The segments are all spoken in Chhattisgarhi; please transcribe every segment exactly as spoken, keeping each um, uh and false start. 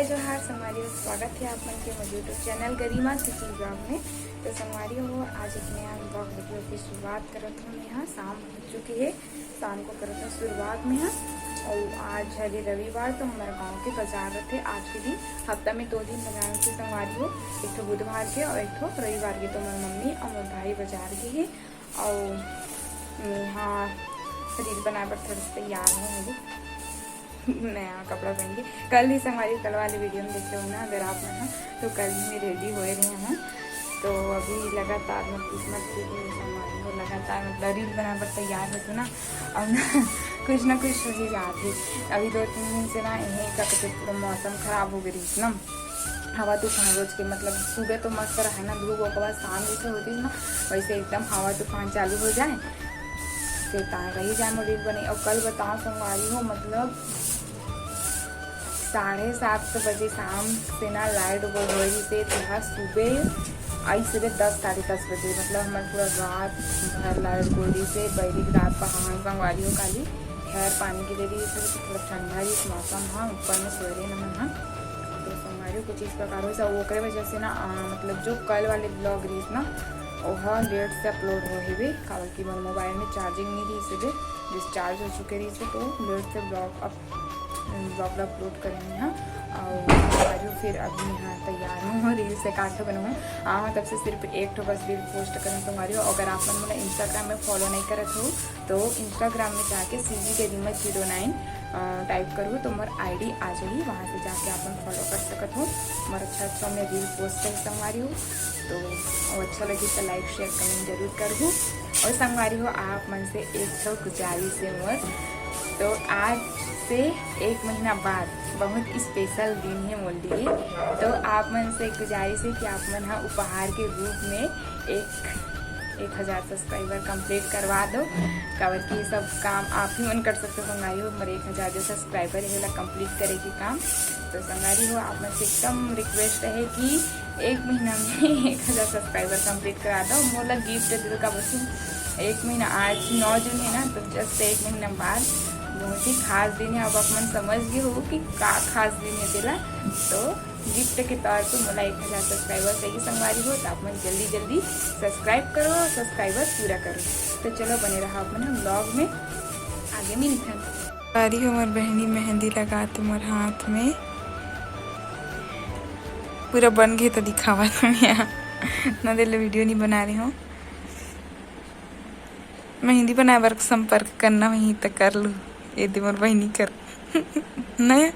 जोहार संगवारी हो, स्वागत हे आप मन के मोर YouTube चैनल गरिमा सिटी ब्लॉग में। तो संगवारी हो, आज एक नया ब्लॉग वीडियो की शुरुआत करत हूँ। यहाँ शाम हो चुकी है, शाम को करत हूँ शुरुआत में यहाँ। और आज हरे रविवार, तो हमारे गांव के बाजार रहते आज के दिन, हफ्ता में दो दिन बाजार रहते संगवारी हो, एक ठो बुधवार के और एक ठो रविवार के। तो मोर मम्मी और मोर भाई बाजार के है। और यहाँ रील बनाए बर थोड़ा सा तैयार हूँ अभी। नया कपड़ा पहन के। कल ही संगवारी, कल वाली वीडियो में देखे हो ना अगर आप मन ह, तो कल ही मैं रेडी होए रहे हूँ। तो अभी लगातार मैं किस्मत के संगवारी हो, लगातार मतलब रील बनाए बर तैयार होते ना, अब ना कुछ ना कुछ हो ही जात है। अभी दो तीन दिन से ना यही का कहते पूरा मौसम खराब हो गई रही ना, हवा तूफान रोज के, मतलब सुबह तो मस्त रहे ना धूप, ओकर बाद शाम जैसे होती ना वैसे एकदम हवा तूफान चालू हो जाए, फिर तार रही जाए मोर रील बने। और कल बताओ संगवारी हो, मतलब साढ़े सात बजे शाम से ना लाइट गोल हो रही से, तो सुबह आई सुबह दस, साढ़े दस बजे, मतलब हमारे पूरा रात भर लाइट गोल रही से, बैरी रात पहाड़ संगवारी हो काली खैर पानी के लिए रही से, तो थोड़ा ठंडा रही मौसम। हाँ, ऊपर में सोए रहे नमन। हाँ, तो संगवारी हो कुछ इस प्रकार हो सब ओकरे वजह से ना, आ, मतलब जो कल वाले ब्लॉग रही ना, ओह लेट से अपलोड हो हेबे, काबर कि मोर मोबाइल में चार्जिंग नहीं रही से, डिस्चार्ज हो चुके रही से, तो लेट से ब्लॉग अप ब्लॉग ला अपलोड करेंगे। हाँ, और संगवारी हो फिर अभी यहाँ तैयार हूँ, रील से काट बनाऊँ। हाँ, तब से सिर्फ एक ठो बस रील पोस्ट करूँ संगवारी हो। अगर आप मन मोला इंस्टाग्राम में फॉलो नहीं करत हो तो इंस्टाग्राम में जाके सी जी गरिमा जीरो नाइन टाइप करूँ तो मोर आईडी आ जाही, वहाँ से जाके आप मन फॉलो कर सकत हो। मोर अच्छा अच्छा मैं रील पोस्ट है संगवारी हो, तो वो अच्छा लगी तो लाइक शेयर कमेंट जरूर करहू। और संगवारी हो, आप मन से एक ठो गुजारिश है मोर, तो आज से एक महीना बाद बहुत स्पेशल दिन है मोर लिए। तो आप मन से गुजारिश है कि आप मन हा उपहार के रूप में एक एक हज़ार सब्सक्राइबर कंप्लीट करवा दो, काबर कि ये सब काम आप ही मन कर सकते हो संगवारी हो। हमारे एक हज़ार जो सब्सक्राइबर है, ओला कंप्लीट करे के काम। तो संगवारी हो, आप मन से एकदम रिक्वेस्ट है कि एक महीना में एक हज़ार सब्सक्राइबर कंप्लीट करा दो। मोला गिफ्ट दे दो, काबर कि एक महीना, आज नौ जून है ना, तो जस्ट एक महीना बाद बहुत ही खास दिन है। अब आप मन समझ गए हो कि का खास दिन है तेला। तो गिफ्ट के तौर पे मोला एक हज़ार सब्सक्राइबर चाहिए संगवारी हो, तो आप मन जल्दी जल्दी सब्सक्राइब करो और सब्सक्राइबर पूरा करो। तो चलो बने रहो आप मन ब्लॉग में, आगे मिलथन। संगवारी हो, मोर बहनी मेहंदी लगात मोर हाथ में, पूरा बन गए तो दिखावा था मैं ना, दे ले वीडियो नहीं बना रही हूँ। मेहंदी बनाए बर संपर्क करना वहीं तो कर लू, ये दे मोर बहनी कर नया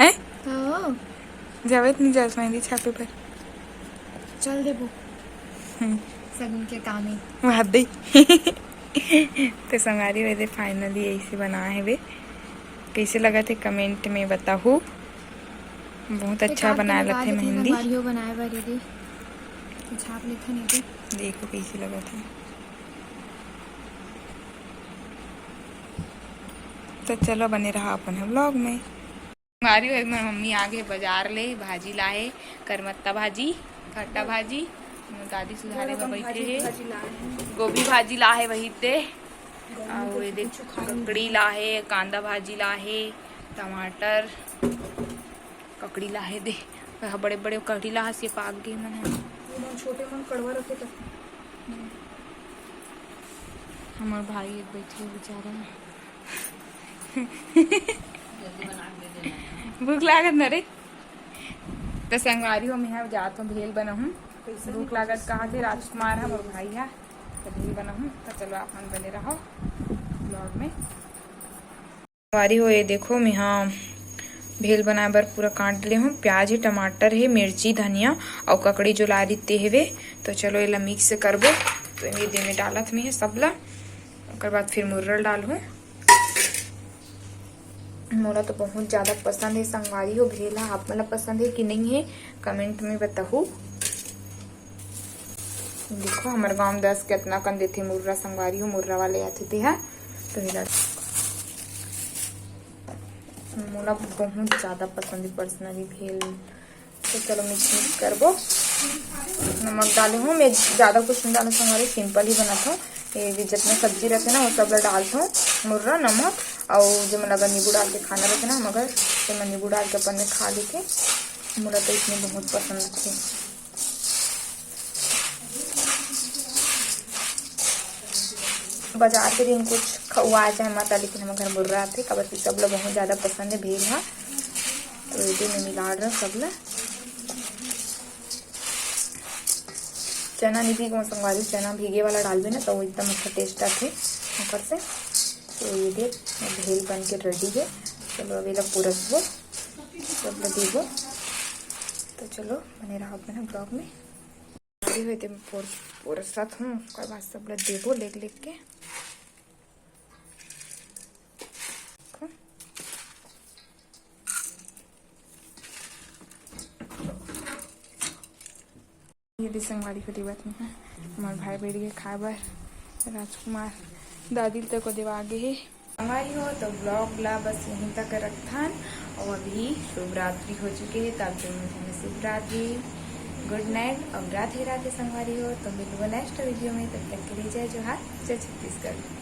है। हाँ। जावे तो नहीं जास मेहंदी छापे बर। चल देबो। हम्म। सगुन के काम है। वहाँ दे। तो संगवारी हो, ये दे फाइनली ऐसे बना है वे। कैसे लगा थे कमेंट में बताहू। बहुत अच्छा बनाए लथे मेहंदी। संगवारी हो बनाए बर ये दे। तो छाप लेथन ये दे। देखो कैसे लगा थे। तो चलो बने रहा अपन ब्लॉग में। संगवारी हो, मोर मम्मी आगे बाजार ले भाजी लाहे, करमत्ता भाजी, खट्टा भाजी, मोर दादी सुधारे बर बैठे हे, गोभी भाजी लाहे वही ते, और ये देख ककड़ी लाहे, कांदा भाजी लाहे, टमाटर, ककड़ी लाहे दे, बड़े बड़े ककड़ी लाहे से पाक गे मन है। छोटे मन कड़वा रखे तो। हमार भाई एक बैठे बेचारा। भूख लागत न रे। तो संगवारी हो, मैं जात हूँ भेल बनाहूँ। भूख लागत कहा थे राजकुमार है मोर भाई है, तो भेल बनाहूँ। तो चलो आप मन बने रहो ब्लॉग में। संगवारी हो, ये देखो, मेहा भेल बनाए बर पूरा काट ले हूँ। प्याज हे, टमाटर हे, मिर्ची, धनिया अउ ककड़ी जो ला रही ते हेवे। तो चलो, एला मिक्स करबो। तो ये दे में डालत में हे सब ला, ओकर बाद फिर मुर्रा डालहूँ। मोला तो बहुत ज्यादा पसंद हे संगवारी हो भेल हा। आप मन ला पसंद हे कि नहीं हे, कमेंट में बताहू। देखो, हमर गांव में दस के अतना कन देथे मुर्रा संगवारी हो, मुर्रा वाले आथे तेहा। तो एला मोला बहुत ज्यादा पसंद हे पर्सनली भेल। तो चलो मिक्स मिक्स करबो। नमक डाले हूँ मैं, ज्यादा कुछ नहीं डालत हूँ, हमारे सिंपल ही बनात हूँ। ये भी जितना सब्जी रहते ना वो सब ला डालत हूँ, मुर्रा, नमक अउ जेमन ला अगर नींबू डाल के खाना रहिथे ना, मगर तेमन नींबू डाल के अपन में खा लेथे। मोला तो इसने बहुत पसंद थे। बाजार के दिन कुछ खवाए चाहे मत, लेकिन हमर घर मुर्रा आथे, काबर कि सब ला बहुत ज्यादा पसंद है भेल हा। तो ये में मिला रहा सब ला। चना नहीं भीगो संगवारी, चना भीगे वाला डालबे ना, तो वो एकदम अच्छा टेस्ट आथे ओकर से। तो ये देख, अब भेल बन के रेडी है। चलो, अब एला पोरसबो, सब ला देबो। तो चलो, बने रहो अपने ब्लॉग में। रेडी होए ते पोर-, पोरसत हूँ, ओकर बाद सब ला देबो लेग लेग के। ये दे संगवारी हो देवत में है, हमार भाई बैठ गए खाए बर। राजकुमार दादी तक को देवा आगे है। संगवारी हो, तो ब्लॉग ला बस यहीं तक रखथन। और अभी शुभ रात्रि हो चुके हैं, तब जो मुझे शुभ रात्रि, गुड नाइट और राधे राधे संगवारी हो। तो मिलबो नेक्स्ट वीडियो में, तब तक के लिए जय जोहार, जय छत्तीसगढ़।